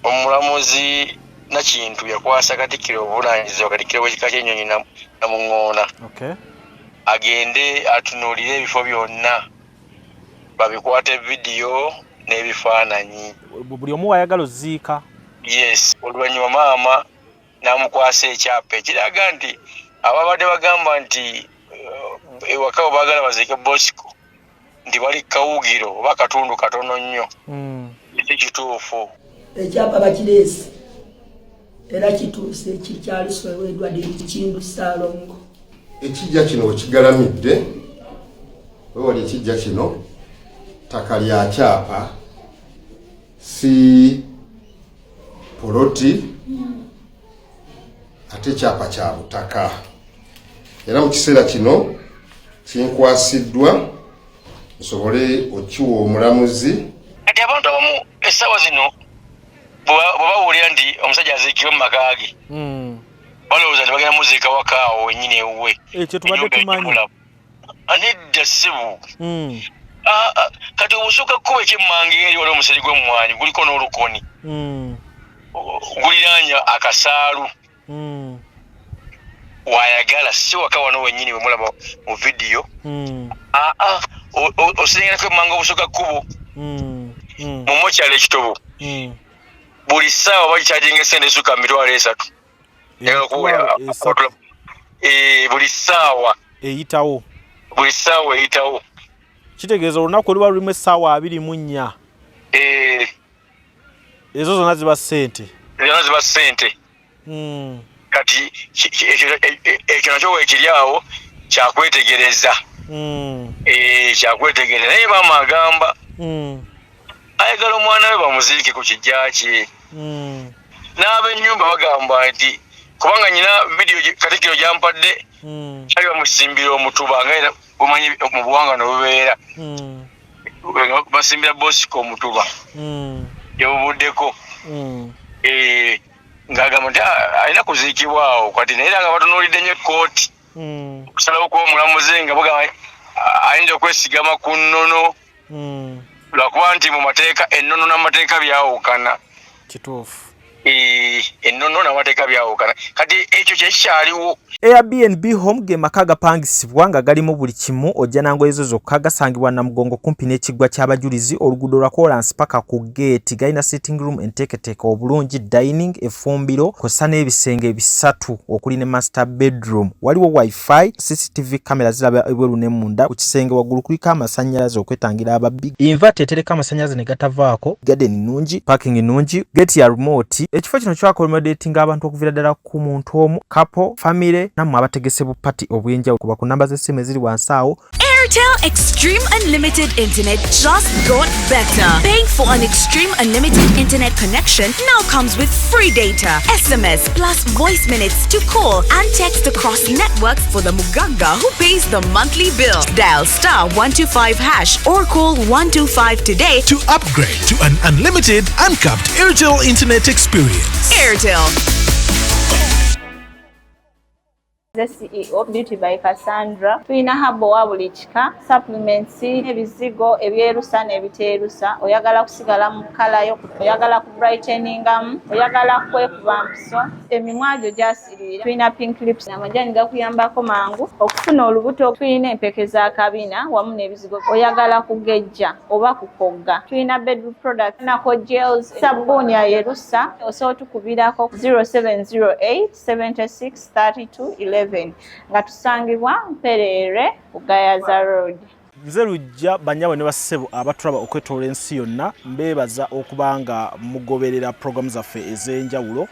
Omulamuzi Nakintu yakwasa Katikkiro obuvunaanyizibwa, Katikkiro w'ekika ky'ennyonyi Namuŋŋoona, agende atunuulire ebifo byonna babikwate vidiyo n'ebifaananyi. Buli omu wayagala oziika. Yes, oluvannyuma maama n'amukwasa ekyapa ekiraga nti ababadde bagamba nti ewaka we baagala baziike Bosco nti bali kawugiro oba akatundu katono nnyo. Si kituufu. Ekyapa bakireese era kituuse kikyaluswa Edward Kindu Ssaalongo. Ekijja kino wekigalamidde wewali ekijja kino ttaka lya kyapa si poloti ate kyapa kya butaka era mu kiseera kino kinkwasiddwa nsobole okiwa omulamuzi. Kati abantu abamu essaawa zino bwe bawulira nti omusajja aziikibwe mu maka ge, balowooza nti bagenda muziika waka awo wennyini ewuwe. Ekyo tubadde tumanyi. Nedda ssebo. Ah, ah, kati obusuka kkuba ekyemmanga eri wali omusiri gw'emmwanyi guliko n'olukoni, guliraanya akasaalu. Wayagala si waka wano wennyini bwe mulaba mu vidiyo. Aa, osengerako emmanga obusuka kkubo, mu mokyalo ekitobo buli ssaawa bagikyajinga esente esukka mu 300,000. Buli ssaawa eyitawo. Buli ssaawa eyitawo. Kitegeeza olunaku oluba lulimu essaawa 24, ezo zonna ziba ssente. Zonna ziba ssente. Kati ekyo nakyo weekiri awo kyakwetegereza. Kyakwetegereza naye maama agamba ayagala omwana we bamuziike ku kijja kye. N'ab'ennyumba bagamba nti kubanga nyina vidiyo Katikkiro gyampadde kyali bamusimbira omutuba nga bumanyi mu buwangwa nobubeera basimbira Bosco omutuba gyebubuddeko ng'agamba nti alina kuziikibwa awo. Kati naye era nga batunuulidde nnyo ekkooti okusalawo kuba omulamuzi nga bugamba ayinza okwesigama ku nnono lwakuba nti mu mateeka ennono n'amateeka byawukana. Kituufu. Ennono n'amateeka byawukana, kati ekyo kyekikyaliwo. Airbnb Home ge maka agapangisibwa nga galimu buli kimu, ojja na ngoye zo zokka. Gasangibwa Namugongo kumpi n'ekiggwa ky'abajulizi, oluguudo lwa koolansi paka ku geeti. Galina sitting room enteeketeeke obulungi, dining, effumbiro kw'ossa n'ebisenge bisatu okuli ne master bedroom. Waliwo wifi, CCTV camera ziraba ebweru ne munda. Ku kisenge waggulu kuliko amasannyalaze okwetangira ababbi, inverter etereka amasannyalaze ne gatavaako. Garden nnungi, parking nnungi, gate ya remote. Ekifo kino kyaccommodatinga abantu okuviira ddala ku muntu omu, couple, family, nammwe abategese bu party obw'enjawulo. Kuba ku namba z'essimu eziri wansi awo. Airtel Extreme Unlimited Internet just got better. Paying for an Extreme Unlimited Internet connection now comes with free data, SMS, plus voice minutes to call and text across networks for the Muganga who pays the monthly bill. Dial *125# or call 125 today to upgrade to an unlimited, uncapped Airtel Internet experience. Airtel. Nze CEO Beauty by Cassandra. Tulina herbal wa buli kika, supplements, ebizigo ebyerusa n'ebiteerusa. Oyagala kusigala mu colour yo, oyagala ku brighteningamu, oyagala kwekuba mpiso, emimwa gyo gyasiriira. Tulina pink lips, amajani gakuyambako mangu okufuna olubuto. Tulina empeke za kabina wamu n'ebizigo. Oyagala kugejja oba kukogga. Tulina bedroom product nako gels, sabbuuni ayerusa. Osobola tukubirako 0708 76 32 11 nga tusangibwa Mpereerwe ku Gayaza Road. Nze Lujja. Bannyabo ne bassebo abatulaba okwetoola ensi yonna, mbeebaza okuba nga mugoberera puroguramu zaffe ez'enjawulo.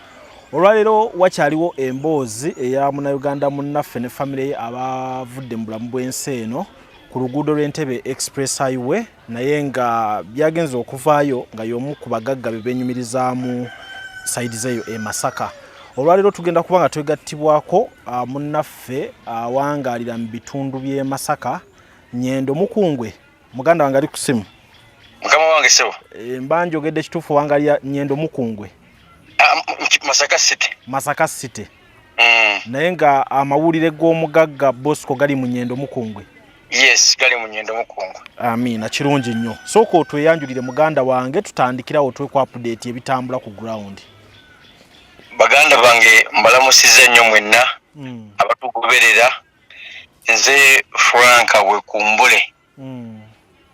Olwaleero wakyaliwo emboozi eya Munnayuganda munnaffe ne famire ye abavudde mu bulamu bw'ensi eno ku luguudo lw'Entebe Express Highway, naye nga byagenze okuvaayo nga y'omu ku bagagga be beenyumirizaamu side zeeyo e Masaka. Olwaleero tugenda kuba nga twegattibwako munnaffe awangaalira mu bitundu by'e Masaka, Nyendo Mukungwe. Muganda wange ali ku simu. Mukama wange sebo. Mba njogedde kituufu, wangalira Nyendo Mukungwe? Ah, Masaka City. Masaka City. Naye nga amawulire g'omugagga Bosco gali mu Nyendo Mukungwe. Yes, gali mu Nyendo Mukungwe. Amiina, kirungi nnyo. Sooka otweyanjulire muganda wange, tutandikirawo tweku update ebitambula ku ground. Baganda bange, mbalamusizza nnyo mwenna abatugoberera. Nze Frank Wekumbule,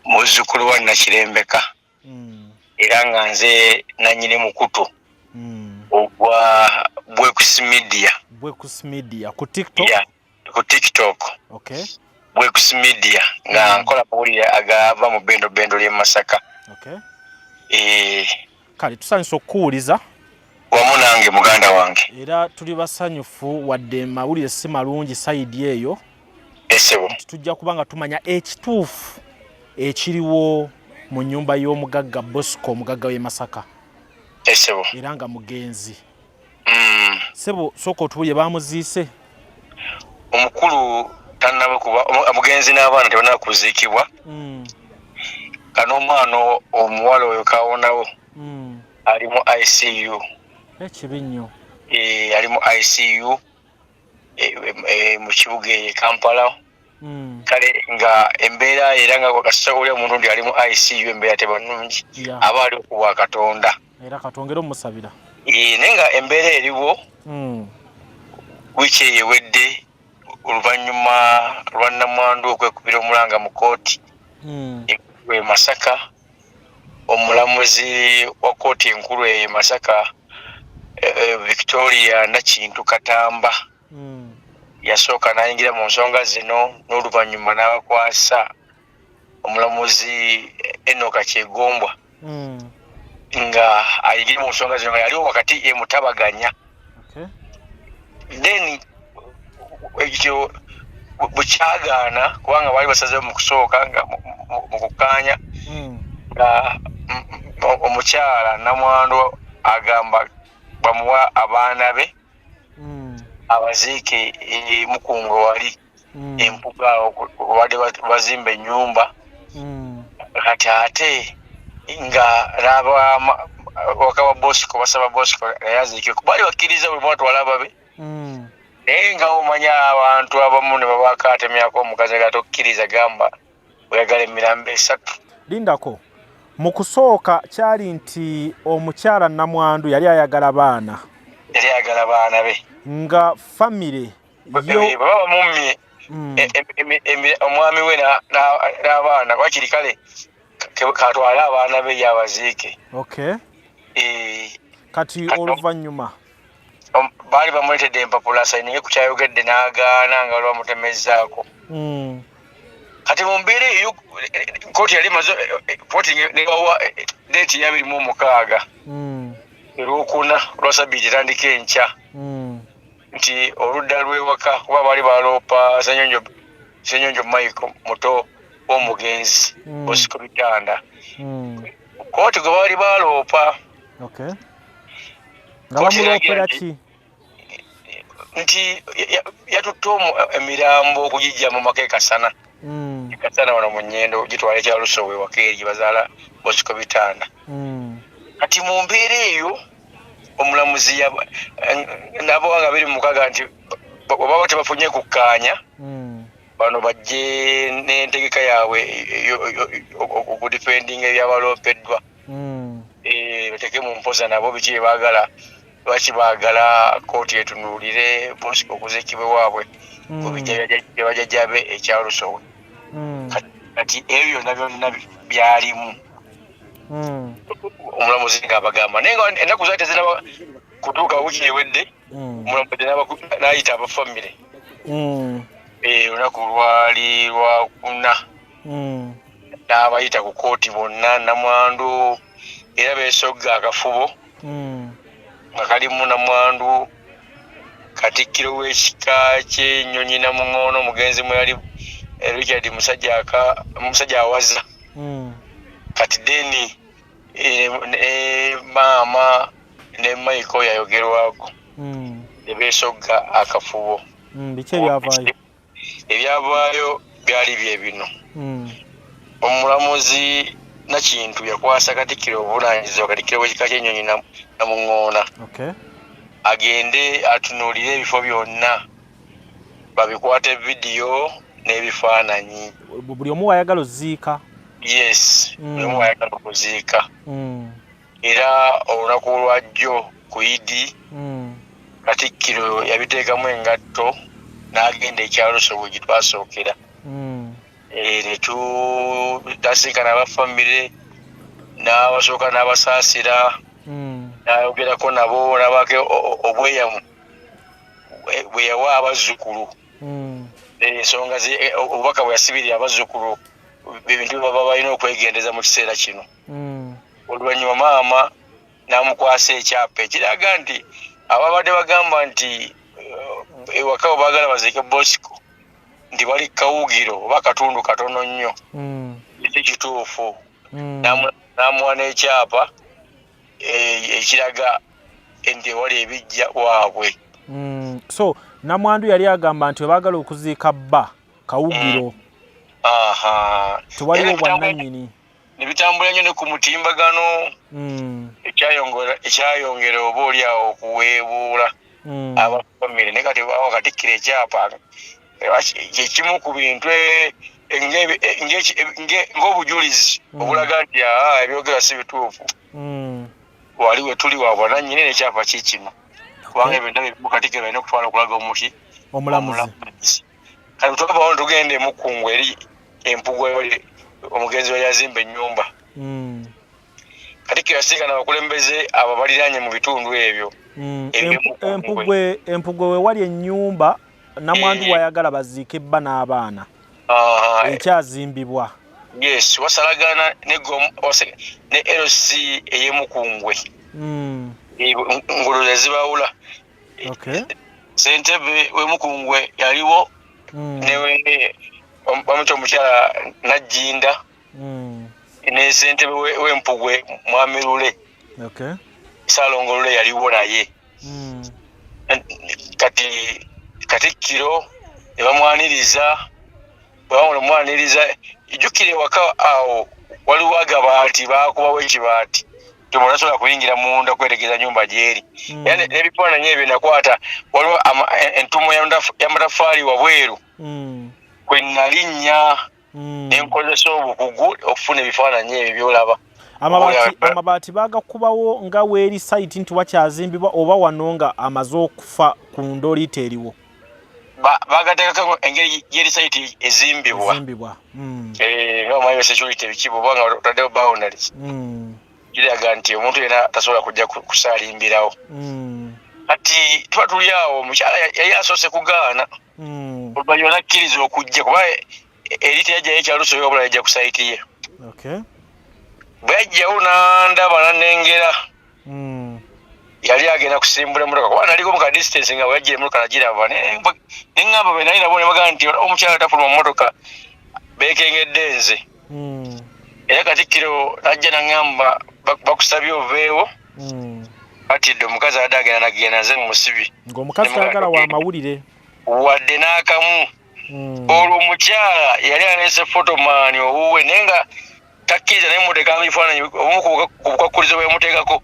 muzzukulu wa Nakirembeka, era nga nze nanyini mukutu ogwa Bwekus Media. Bwekus Media ku TikTok? Yeah, ku TikTok. Bwekus Media, nga nkola mawulire agava mu bendo bendo ly'e Masaka. Kale tusanyusa okukuwuliza. Wamu nange, muganda wange. Era tuli basanyufu, wadde mawulire si malungi side eyo. Esebo. Nti tujja kuba nga tumanya ekituufu ekiriwo mu nnyumba y'omugagga Bosco, omugagga w'e Masaka, Esebo. era nga mugenzi. Sebo, sooka otubuulire, bamuziise? Omukulu tannaba kuba omugenzi n'abaana tebanaba kuziikibwa. Kano omwana omuwala oyo kawonawo ali mu ICU. Ekibi nnyo. Ali mu ICU mu kibuga eyo e Kampala. Kale nga embeera, era nga kasita oli omuntu nti ali mu ICU, embeera teba nnungi. Aba ali okubwa Katonda. Era katwongere omusabira. Naye nga embeera eriwo, wiiki eyo ewedde, oluvannyuma lwa namwandu okwekubira omulanga mu kooti e Masaka, omulamuzi wa kooti enkulu eyo e Masaka, Victoria Nakintu Katamba, yasooka n'ayingira mu nsonga zino, n'oluvannyuma n'abakwasa omulamuzi Enoka Kyegombwa nga ayingire mu nsonga zino, nga yaliwo wakati emutabaganya. Then ekyo bwekyagaana, kubanga baali basazewo mu kusooka nga mu kukkaanya nga omukyala namwandu agamba bamuwa abaana be abaziike e Mukungwe wali empuga awo babadde bazimba ennyumba. Kati ate nga n'aba waka wa Bosco basaba Bosco naye aziike, baali bakkiriza buli mwatwala ababe, naye nga omanya abantu abamu ne babaako atemyako omukazi nga tokkiriza, gamba oyagala emirambo esatu. Lindako, mu kusooka kyali nti omukyala namwandu yali ayagala baana. Yali ayagala baana be. Nga famire yo bwe baba bamummye omwami we n'abaana, wakiri kale katwale abaana be yabaziike. Kati oluvannyuma? Baali bamuleetedde empapula asayininge ku kyayogedde, n'agaana nga wali bamutemezzaako. Kati mu mbeera eyo, kooti yali emaze, kooti nebawa date ya 26, olwokuna olwa sabbiiti etandika enkya, nti oludda lw'ewaka, kuba baali baloopa Senyonjo, Senyonjo Michael, muto w'omugenzi Bosco Bitanda, kooti gwe baali baloopa. Nga Kooti bamuloopera eragira ki? Nti yatutte emirambo okugijja mu maka e Kasana, e Kasana wano mu Nyendo, gitwala ekyalusowe waka eri gye bazaala Bosco Bitanda. Kati mu mbeera eyo, omulamuzi nabo nga 26 nti baba tebafunye kukkaanya, bano bajje n'entegeka yaabwe okudifendinga ebyabaloopeddwa. Bateeke mu mpoza nabo biki bye baagala, lwaki baagala kooti etunuulire Bosco okuziikibwa waabwe ku bijja bya bajjajja be ekyalusowe. Kati ebyo byonna byonna byalimu, omulamuzi ng'abagamba, naye nga ennaku zaali tezinaba kutuuka, wiiki ewedde, omulamuzi n'ayita abafamire. Olunaku lwali lwakuna, n'abayita ku kooti bonna, namwandu era beesogga akafubo nga kalimu namwandu, katikkiro w'ekika ky'ennyonyi Namuŋoono, omugenzi mwe yali, Richard Musajja Awaza. Kati deni ne maama ne Michael yayogerwako, ne beesogga akafubo. Biki ebyavaayo? Ebyavaayo byali bye bino. Omulamuzi Nakintu yakwasa katikkiro obuvunaanyizibwa, katikkiro w'ekika ky'ennyonyi Namuŋŋoona, agende atunuulire ebifo byonna, babikwate vidiyo. n'ebifaananyi. Buli omu wayagala oziika. Yes, buli omu wayagala okuziika. Era olunaku lwajjo ku Idi, Katikkiro yabiteekamu engatto n'agenda ekyalusobo gye twasookera. Netutasinkana aba famire n'abasooka n'abasaasira, n'ayogerako nabo n'abaako obweyamu bwe yawa abazzukulu. Ensonga obubaka bwe yasibirira abazzukulu, ebintu bye baba balina okwegendeza mu kiseera kino. Oluvannyuma maama n'amukwasa ekyapa ekiraga nti ababadde bagamba nti ewaka bwe baagala baziike Bosco nti bali kawugiro oba akatundu katono nnyo, si kituufu. N'amuwa n'ekyapa ekiraga nti ewali ebijja waabwe. So namwandu yali agamba nti webaagala okuziika bba kawugiro, tewaliwo bwannannyini. Ne bitambula nnyo ne ku mutimbagano, ekyayongera oba oli awo okuweebuula abafamire. Naye kati awo Katikkiro ekyapa kyekimu ku bintu ng'obujulizi obulaga nti ebyogerwa si bituufu. Wali we tuli wa bwanannyini n'ekyapa kikino, kubanga ebyo byonna bimu Katikkiro alina okutwala okulaga omuki? Omulamuzi. Kati twavawo tugenda emukungu eri Empugwa ewali omugenzi we yazimba ennyumba. Katikkiro yasinkana abakulembeze abo baliraanye mu bitundu ebyo. Empugwe we wali ennyumba namwandu wayagala baziike bba n'abaana, ekyazimbibwa. Yes, wasalagana ne LC ey'emukungwe, ngulo ezibawula. Ssentebe w'emukungwe yaliwo, ne bamuyita omukyala Najjinda, ne ssentebe w'Empugwe Mwami Lule, Saalongo Lule yaliwo naye. Kati Katikkiro ne bamwaniriza. Bwe bamala omwaniriza, jjukira ewaka awo waliwo agabaati, baakubawo ekibaati omuntu tasobola kuyingira munda kwetegereza nyumba gyeri. Era n'ebifaananyi ebyo nakwata, waliwo entuumo y'amataffaali wabweru kwe nalinnya nenkozesa obukugu okufuna ebifaananyi ebyo byolaba. Amabaati baagakubawo nga weeri site nti wakyazimbibwa, oba wano nga amaze okufa ku ndoliita eriwo? Bagateekako engeri gyeri site ezimbibwa. Ezimbibwa. Nga omanyi security biki, bw'oba nga otaddewo boundaries, kiraga nti omuntu yenna tasobola kujja kusaalimbirawo. Kati tuba tuli awo, omukyala yali asoose kugaana, oluvannyuma nakkiriza okujja, kuba eri teyajjayo ekyalusobe, wabula yajja ku site ye. Bwe yajjawo nandaba nanengera, yali agenda kusimbula emotoka, kuba naliko mu ka distance nga bwe yajja emotoka nagiraba, neŋŋamba be nali nabo ne bagamba nti omukyala tafuluma mu motoka, beekengedde nze. Era Katikkiro najja naŋŋamba, bakusabye oveewo. Atidde omukazi adde agenda nagenda, nze mumusibi. Ng'omukazi tayagala wa mawulire. Wadde n'akamu. Olwo omukyala yali aleese photoman owuwe, naye nga takkiriza naye muteekamu ebifaananyi. Obumu ku bukwakkulizo bwe yamuteekako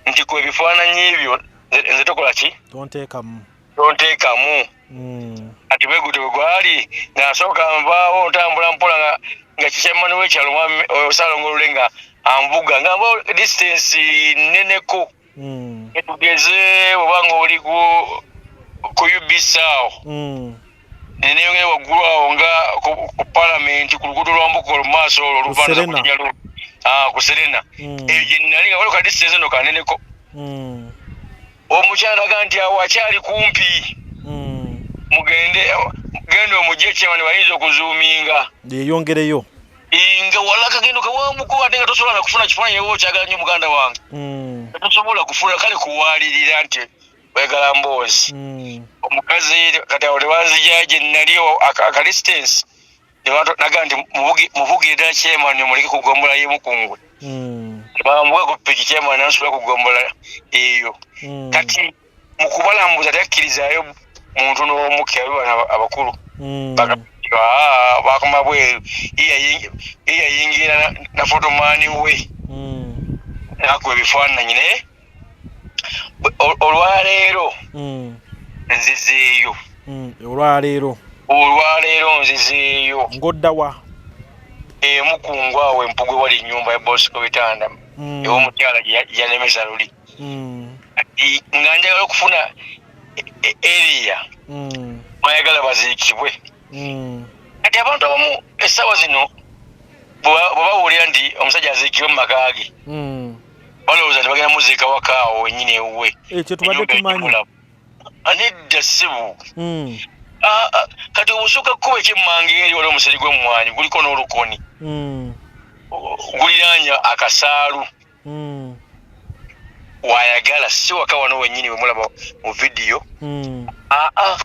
nti ku ebifaananyi ebyo nze tokola ki? Tonteekamu. Tonteekamu. Ati bwe gutyo bwe gwali, nga nsooka nvaawo ntambula mpola nga kikyamani w'ekyalo mwami Saalongo Lule nga anvuga, nga nvaawo distance nneneko. Tugeze oba nga oli ku UBC awo, neneyongera waggulu awo nga ku palamenti, ku luguudo lwa Mbukolo mu maaso olwo oluva Serena. Ku Serena. Eyo gye nali nga waliwo ka distance eno kaneneko. Omukyala aga nti awo akyali kumpi, mugende genda omugye ekyama bayinza okuzuuminga. Yeyongereyo. Nga wala akagendo kawanvuko, ate nga tosobola nakufuna kifaananyi oba okyagala nnyo muganda wange. Tosobola kufuna, kale kuwalirira nti oyagala mboozi. Omukazi kati awo tebanzija gye nali aka distance, naga nti muvugire ddala chairman, omuleke kugombola y'emukungwe. Bambuka ku piki, chairman nasobola kugombola eyo. Kati mu kubalambuza teyakkirizaayo muntu n'omu kyabe bano abakulu. Bakoma bweru, ye yayingira na photoman we nakuba ebifaananyi. Naye olwaleero nzizeeyo. Olwaleero. Olwaleero nzizeeyo. Ng'oddawa? Emukungu awo Empugwe, wali ennyumba ya Bosco Bitanda, ew'omukyala gye yalemesa luli. Kati nga njagala okufuna area mwayagala baziikibwe. Kati abantu abamu essaawa zino bwe bawulira nti omusajja aziikibwe mu maka ge, balowooza nti bagenda muziika waka awo wennyini ewuwe. Ekyo tubadde tumanyi. Nedda ssebo. Ah, ah, kati obusukka kkuba ekyemmanga eri wali omusiri gw'emmwanyi guliko n'olukoni, guliraanye akasaalu. Wayagala si waka wano wennyini we mulaba mu vidiyo. Aa,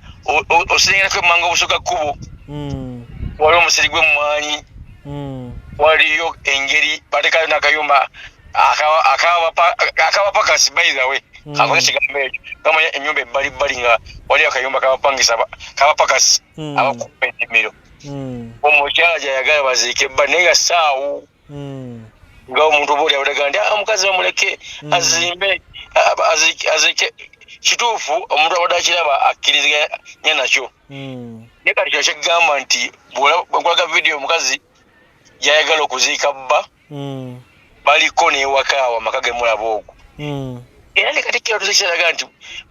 oserengerako emmanga obusukka kkubo, waliwo omusiri gw'emmwanyi. Waliyo engeri batekayo n'akayumba akabapakasi. By the way, kakoze ekigambo ekyo, gamanya ennyumba ebbalibbali nga waliyo akayumba kabapangisa kabapakasi abakuba ennimiro. Omukyala gyayagala baziike ebbali, naye nga saawo nga omuntu oba oli awulaga nti, "Ah, omukazi bamuleke azimbe, aziike." Kituufu, omuntu abadde akiraba akkiriziganya nakyo. Naye kati kino kyegamba nti bwekulaga vidiyo, omukazi gyayagala okuziika bba baliko n'ewaka awo amaka gemulaba ogwo. Era ne Katikkiro tusekiraga nti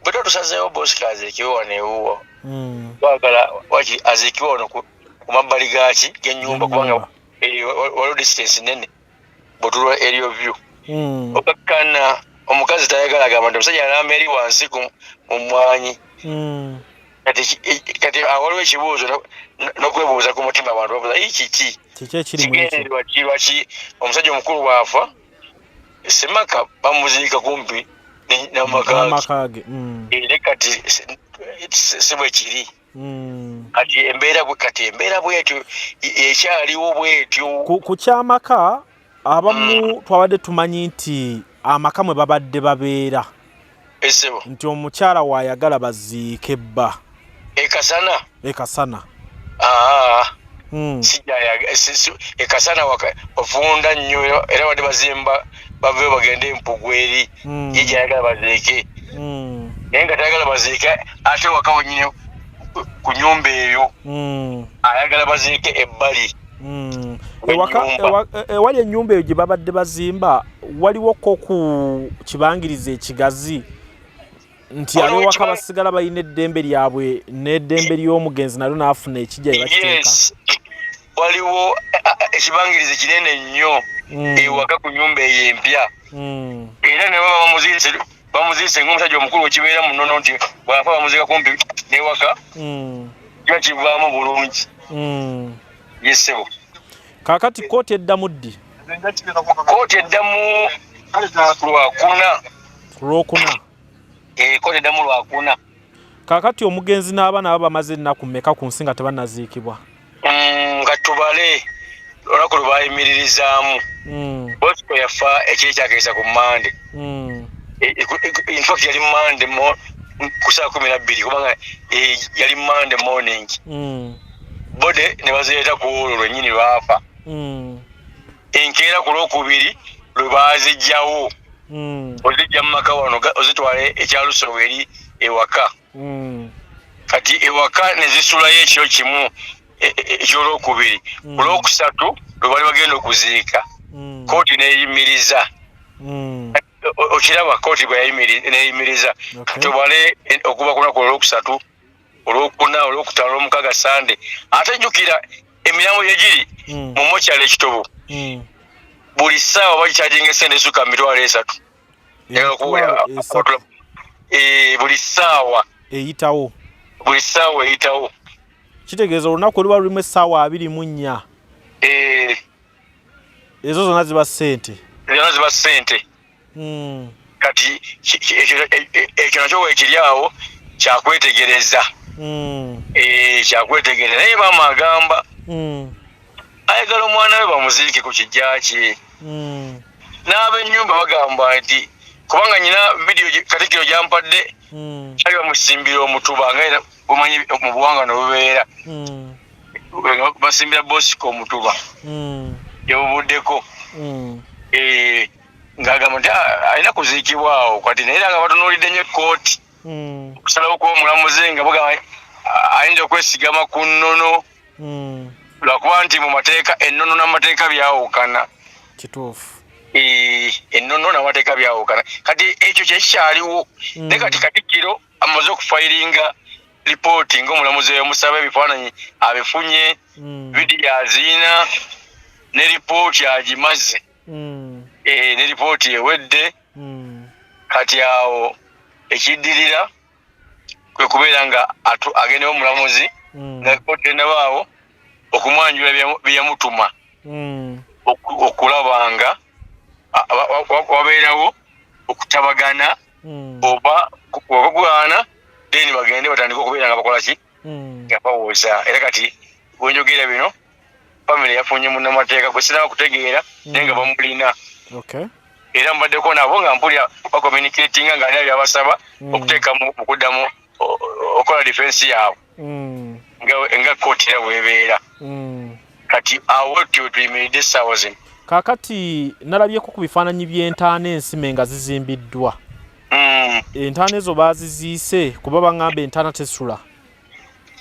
bwe tuba tusazeewo Bosco aziikibwe wano ewuwo, twagala waki aziikibwe wano ku mabbali gaki g'ennyumba, kubanga waliwo distance nene bwetulwa area view. Okakkana omukazi tayagala, agamba nti omusajja alamba eri wansi mu mmwanyi. Kati waliwo ekibuuzo n'okwebuuza ku mutima, abantu babuuza, "Ii, kiki?" Kiki ekiri mu ekyo? Kigendererwa ki? Lwaki omusajja omukulu bw'afa semaka bamuziika kumpi n'amaka ge? N'amaka ge. Era kati si bwe kiri. Kati embeera bwetyo ekyaliwo bwetyo. Ku kyamaka, abamu twabadde tumanyi nti amaka mwe babadde babeera, esebo, nti omukyala waayagala baziike bba. Ekasana. Ekasana. Aa, ekasana wafunda nnyo, era badde bazimba baveyo bagende Empugu eri. Ye gyayagala baziike, naye nga tayagala baziike ate waka wenyini ku nyumba eyo. Ayagala baziike ebbali w'ennyumba. Ewali ennyumba eyo gye babadde bazimba, waliwo ko ku kibangiriza ekigazi nti Waliwo ab'ewaka basigala balina eddembe lyabwe n'eddembe ly'omugenzi nalyo n'afuna ekijja bye bakiteeka? Yes, waliwo ekibangirizi kinene nnyo ewaka ku nyumba eyo empya. Era ne baba bamuziise ng'omusajja omukulu wekibeera mu nnono nti bw'afa bamuziika kumpi n'ewaka, kiba kivaamu bulungi. Yes ssebo. Kaakati kooti eddamu ddi? Kooti eddamu Lwakuna. Lwokuna? Eh, kooti eddamu Lwakuna. Kaakati omugenzi n'abaana baba bamaze ennaku mmeka ku nsi nga tebannaziikibwa? Nga tubale olunaku lwe bayimiririzaamu. Bosco yafa ekiro ekyakeesa ku Mande. In fact yali Mande ku saa 12, kubanga yali Mande morning. Body ne bazireeta ku olwo lwennyini lwafa. Enkeera ku Lwokubiri lwe baazijjawo. Ozijja mu maka wano, ozitwala ekyalusowe eri ewaka. Kati ewaka ne zisulayo ekiro kimu ekyolwokubiri. Ku Lwokusatu lwe bali bagenda okuziika, kooti neyimiriza. Okiraba kooti bwe neyimiriza. Tubale okuva ku lunaku olwokusatu, Olwokuna, Olwokutaano, Olwomukaga, Sande. Ate jjukira emirambo gyegiri mu mokyalo Ekitobo, buli ssaawa bagikyajinga esente esukka mu 300,000. Njagala okuwulira 300,000. Buli ssaawa eyitawo. Buli ssaawa eyitawo. Kitegeeza olunaku oluba lulimu essaawa 24, ezo zonna ziba ssente. Zonna ziba ssente. Kati ekyo nakyo weekiri awo kyakwetegereza. Kyakwetegereza, naye maama agamba ayagala omwana we bamuziike ku kijja kye. N'ab'ennyumba bagamba nti kubanga nyina vidiyo Katikkiro gyampadde, ali bamusimbira omutuba nga era bumanyi mu buwangwa nobubeera. Basimbira Bosco omutuba gyebubuddeko. Ng'agamba nti, "Ah, alina kuziikibwa awo." Kati naye era nga batunuulidde nnyo ekkooti okusalawo kw'omulamuzi nga bugamba Ayinza okwesigama ku nnono, lwakuba nti mu mateeka ennono n'amateeka byawukana. Kituufu. Ennono n'amateeka byawukana. Kati ekyo kyekikyaliwo, naye kati Katikkiro amaze okufayiringa lipooti ng'omulamuzi yamusaba ebifaananyi abifunye, vidiyo aziina, ne lipooti agimaze. Ne lipooti ewedde. Kati awo ekiddirira kwe kubeera nga agendewo omulamuzi nga kooti enabaawo okumwanjula bye yamutuma okulaba nga wabeerawo okutabagana oba obugaana, then bagende batandike okubeera nga bakola ki, nga bawooza. Era kati bwenjogera bino, family yafunye munnamateeka gwe sinaba kutegeera, naye nga bamulina. Era mbaddeko nabo nga mpulira bacommunicatinga nga alina byabasaba okuteeka mu kuddamu okola defense yaabwe nga kooti era bwebeera. Kati awo tuyimiridde essaawa zino. Kaakati nalabyeko ku bifaananyi by'entaana ensime nga zizimbiddwa. Entaana ezo baaziziise kuba baŋŋamba entaana tesula.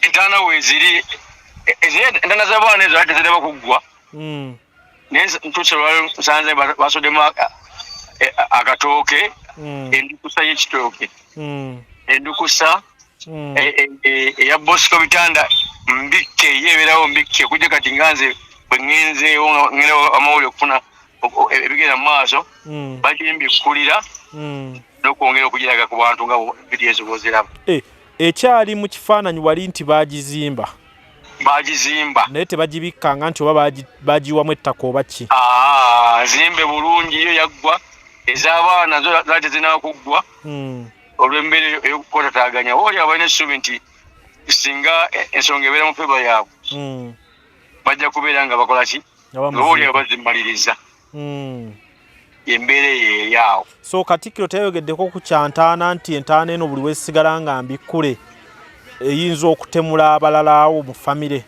Entaana weeziri, entaana z'abaana ezo ate teziraba kuggwa. Naye ntuuse lwali nsanze basoddemu akatooke, endukusa y'ekitooke, endukusa eya Bosco Bitanda mbikke, ye ebeerawo mbikke kujja. Kati nga nze bwe ŋŋenzeewo nga ŋŋenda amawulire okufuna ebigenda mu maaso, bagimbikkulira n'okwongera okugiraga ku bantu nga vidiyo ezo bw'oziraba. Ekyali mu kifaananyi wali nti baagizimba? Bagizimba. Naye tebagibikkanga nti oba bagiwamu ettaka oba ki? Aa, nzimbe bulungi, yo yaggwa. Ez'abaana zo zaali tezinaba kuggwa olw'embeera ey'okukwatataaganya. Oba oli abalina essuubi nti singa ensonga ebeera mu favour yaabwe, bajja kubeera nga bakola ki, nga nga oba oli bamuziika. Bazimaliriza. Embeera eyo eri awo. So Katikkiro teyayogeddeko ku kyantaana nti entaana eno buli wesigala nga mbikkule eyinza okutemula abalala awo mu famire?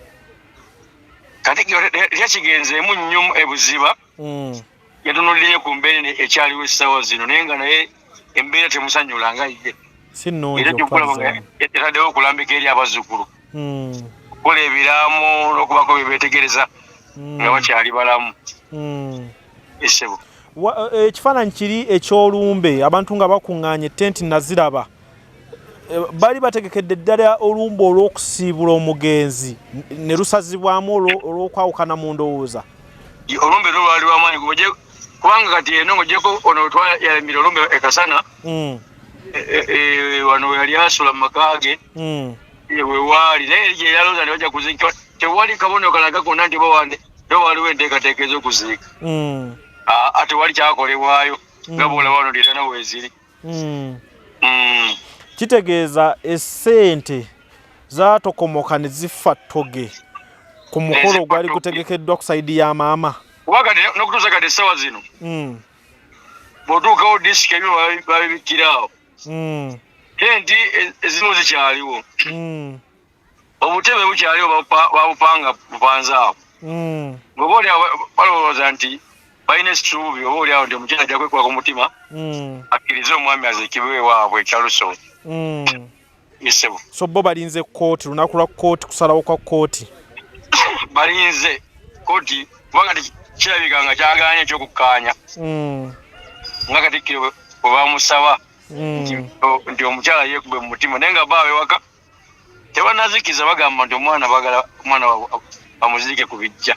Katikkiro teyakigenzeemu nnyo ebuziba. Yatunulidde nnyo ku mbeera eno ekyaliwo essaawa zino, naye nga naye embeera temusanyula nga ye. Si nnungi. Era kyokulaba nga okutwaliza. Yataddewo okulambika eri abazzukulu okukola ebiraamo n'okubako bye beetegereza nga bakyali balamu. Esebo. Ekifaananyi kiri eky'olumbe, abantu nga bakuŋŋaanye, tenti naziraba. Bali bategekedde ddala olumbe olw'okusiibula omugenzi ne lusazibwamu olw'okwawukana mu ndowooza. Olumbe lwo lwali lwamaanyi kubanga kati eno ng'ogyeko ono twayalamira olumbe ekasana, wano we yali asula mu maka ge, wewaali, naye gye yalowooza nti bajja kuziika, tewali kabonero kalaga konna nti oba wande oba waliwo enteekateeka ez'okuziika. Aa, tewali kyakolebwayo nga bw'olaba wano lyetana weeziri. Kitegeeza essente zaatokomoka ne zifa ttoge ku mukolo Zifa ogwali ttoge. Gutegekeddwa ku side ya maama. Kuba kati n'okutuusa kati essaawa zino, bw'otuukawo disiki ebimu babibikkiraawo, tenti ezimu zikyaliwo, obutebe bukyaliwo, babupanga bupanze awo, ng'oba oli awo balowooza nti balina essuubi oba oli awo nti omukyala ajja kwekuba ku mutima akkirize omwami aziikibwe ewaabwe ekyalusowe. Esebo. So bo balinze kkooti, lunaku lwa kkooti, kusalawo kwa kkooti. Balinze kooti kubanga kirabika nga kyagaanye ekyokukkaanya nga Katikkiro bwe bamusaba nti omukyala yeekube mu mutima, naye nga baawe waka tebanazikiza, bagamba nti omwana bagala omwana waabwe bamuziike ku bijja.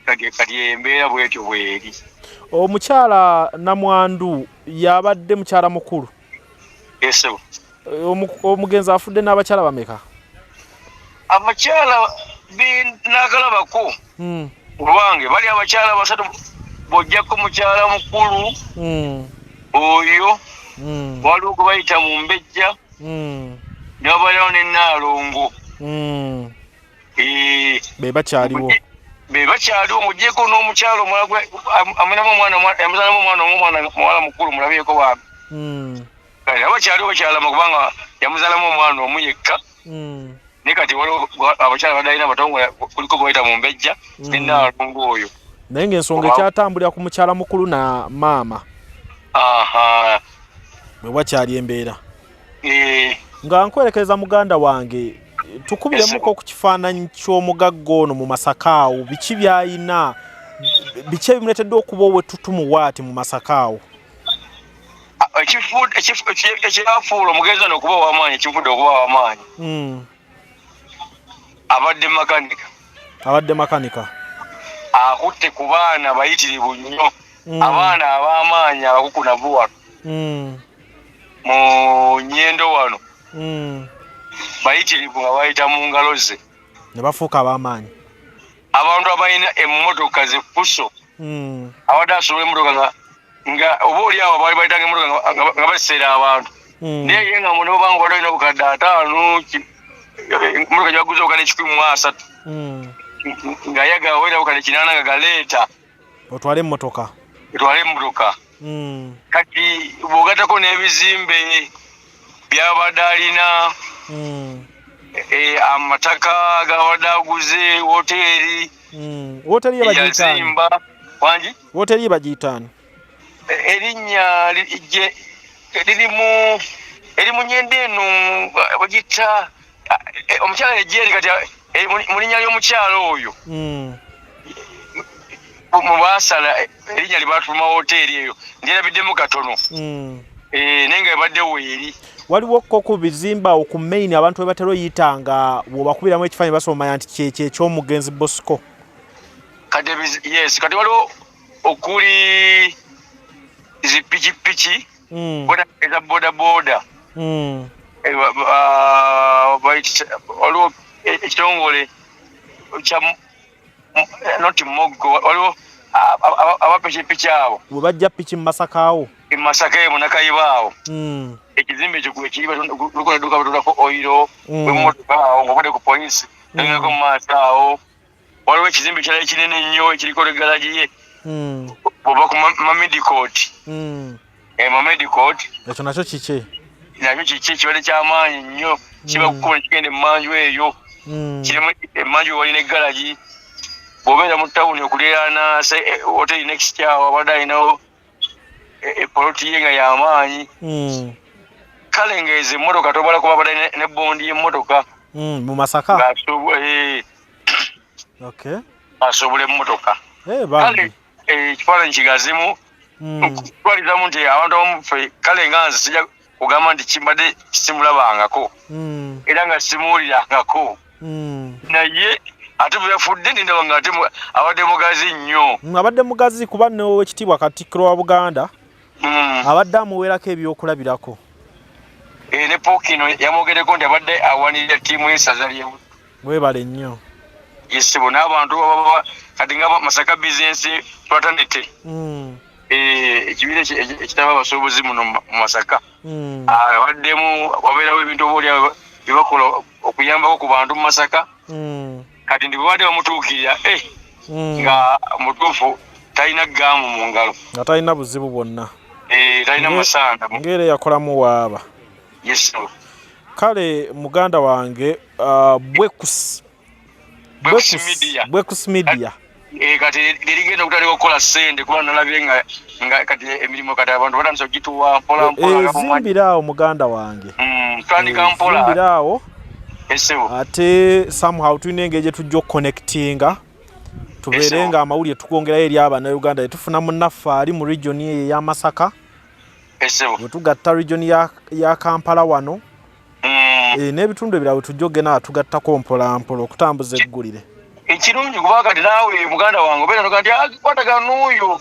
Kati embeera bwetyo bweri. Omukyala namwandu yabadde mukyala mukulu? Esebo. Omugenzi afudde n'abakyala bameka? Abakyala nakalabako olwange bali abakyala basatu, bw'ojjako mukyala mukulu oyo, waliwo gwe bayita mu mbejja, ne wabalirawo ne Naalongo. Be bakyaliwo? Be bakyaliwo, mugyeko n'omukyalo omulala amunamu omwana, yamuzalamu omwana omu, omwana muwala mukulu, mulabyeko bambi. Kati abakyaliwo bakyalama kubanga yamuzalamu omwana omu yekka. Naye kati waliwo abakyala badalina abatongole, kuliko gwe bayita mu mbejja ne Naalongo oyo. Naye ng'ensonga ekyatambulira ku mukyala mukulu na maama, Aha. bwe wakyali embeera. Eh. Nga nkwerekereza muganda wange, tukubiremuko ku kifaananyi ky'omugagga ono mu Masaka awo, biki by'ayina, biki ebimuleetedde okuba ow'ettutumu waati mu Masaka awo? Ekyafuula omugenzi ono okuba ow'amaanyi, ekimufudde okuba ow'amaanyi, abadde makanika. Abadde makanika. Akutte ku baana bayitirivu nnyo, abaana ab'amaanyi abakukunavu wano mu Nyendo wano, bayitirivu nga bayita mu ngalo ze ne bafuuka ab'amaanyi. Abantu abalina emmotoka ze Fuso, abadde asobola emmotoka nga oba oli awo baali bayitanga emmotoka nga baseera abantu, naye ye nga munobanga obadde olina obukadde 50, emmotoka gyebaguza obukadde 130, nga yagala olina obukadde 8 nga galeeta otwale emmotoka. Otwale emmotoka. Kati bw'ogattako n'ebizimbe byabadde alina, amataka gabadde aguze, woteeri. Woteeri ye bagiyita ani? Yazimba wangi. Woteeri ye bagiyita ani? Erinnya lirimu eri mu Nyendo eno, bagiyita omukyala ejjeeri kati mu linnya ly'omukyala oyo, mu baasala erinnya lye batuma woteeri eyo, ndyerabiddemu katono. Naye nga ebadde weeri. Waliwo ko ku bizimbe awo ku main abantu we batera oyita nga bw'obakubiramu ekifaananyi basobola omanya nti kyekyo eky'omugenzi Bosco? Kati yes, kati waliwo okuli zipikipiki, eza boda boda. Waliwo ekitongole kya noti moggo, waliwo abapikipiki abo. Bwe bajja piki mu Masaka awo? E Masaka eyo Munakayiba awo. Ekizimbe ekyo kwekiri, luko nedduka batulako oyiro wemmotoka awo ng'ovudde ku poliisi, ogendako mu maaso awo waliwo ekizimbe ekirala ekinene ennyo ekiriko ne garagi ye. Bw'ova ku Mamedicot, Mamedicot. Ekyo nakyo kiki? Nakyo kiki, kibadde kyamaanyi nnyo, kiba kukuba nekigenda emmanju eyo. Kirimu emmanju wali ne garagi. Bw'obeera mu tawuni okuliraana hoteri Next awo, abadde alinawo epoloti ye nga y'amaanyi. Kale ng'ezo emmotoka tobala kuba abadde ne bondi y'emmotoka. Mu Masaka? Asobola emmotoka. Kale ekifaananyi kigazimu kutwalizamu nti abantu abamu ffe, kale nga nze sijja kugamba nti kimbadde simulabangako era nga simuwulirangako, naye ate bwe yafudde nindaba nga ate abadde mugazi nnyo. Abadde mugazi kuba n'Owekitiibwa Katikkiro wa Buganda abadde amuweerako ebyokulabirako. Ne Pookino yamwogereko nti abadde awanirira ttiimu y'essaza ly'e Mwebale nnyo. Yes ssebo, n'abantu kati nga Masaka Business Fraternity, ekibiina ekitaba abasuubuzi muno mu Masaka, abaddemu wabeerawo ebintu oba oli byebakola okuyambako ku bantu mu Masaka. Kati ndi bwebadde bamutuukirira, nga mutuufu talina gaamu mu ngalo. Nga talina buzibu bwonna. Talina masanda. Ng'era yakolamu waaba. Yes ssebo. Kale muganda wange, Bwekus Bwekus Media. Bwekus Media. Kati lerigenda okutandika okukola ssente, kuba nalabye nga kati emirimu kati abantu batandise okugituwa mpola mpola. Zimbira awo muganda wange. Tutandika mpola. Zimbira awo. Ssebo. Ate somehow tulina engeri gye tujja okuconnectinga, tubeere nga amawulire tugongerayo eri Abannayuganda tetufuna munnaffe ali mu region eyo eya Masaka. Ssebo. Bwe tugatta region ya Kampala wano n'ebitundu ebirala, tujja ogenda tugattako mpola mpola okutambuza eggulire. Ekirungi kuba kati naawe muganda wange obeera noga nti kwatagana n'oyo,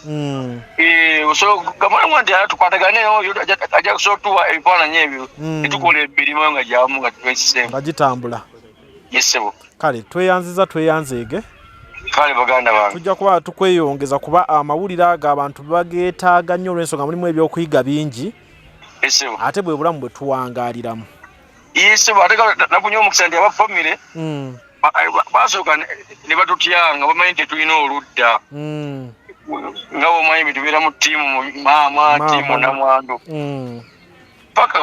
osobola okugamba nti tukwatagane oyo ajja kusobola otuwa ebifaananyi ebyo, netukola emirimu nga gyamu nga twesiseemu. Nga gitambula. Yes ssebo. Kale tweyanziza, tweyanzeege. Kale baganda bange. Tujja kuba tukweyongeza kuba amawulire ago abantu bageetaaga nnyo olw'ensonga mulimu ebyokuyiga bingi. Yes ssebo. Ate bwe bulamu bwe tuwangaaliramu. Yes ssebo, ate nafunye omukisa nti aba famire basooka ne batutya nga bamanyi nti tulina oludda, nga bwomanyi bitubeera mu ttiimu maama, ttiimu namwandu, paka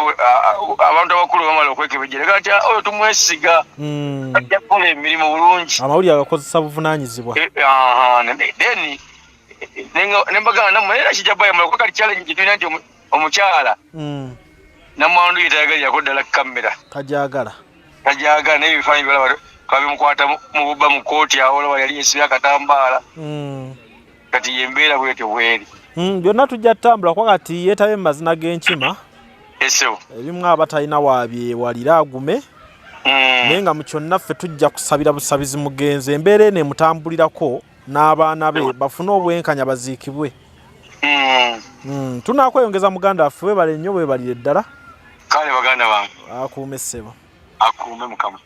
abantu abakulu bamala okwekebejjera kati oyo tumwesiga, ajja kukola emirimu bulungi. Amawulire agakozesa buvunaanyizibwa. Then nembagamba nammwe era kijja bayamala kuba kati challenge gyetulina nti omukyala namwandu. Namwandu ye tayagalirako ddala kamera. Tajagala. Tajagala, naye ebifaananyi byolaba twabimukwata mu bubba mu kkooti awo, olaba yali yesibye akatambaala. Kati yembeera bwetyo bweri. Byonna tujja tutambula kuba kati yeetabye mu mazina g'enkima. Esebo. Ebimu aba talina wabyewalira agume. Naye nga mu kyonna ffe tujja kusabira busabizi mugenzi embeera eno emutambulirako n'abaana be bafune obwenkanya baziikibwe. Tunakweyongeza muganda waffe, webale nnyo, webalire ddala. Kale baganda bange. Akuume ssebo. Akuume Mukama.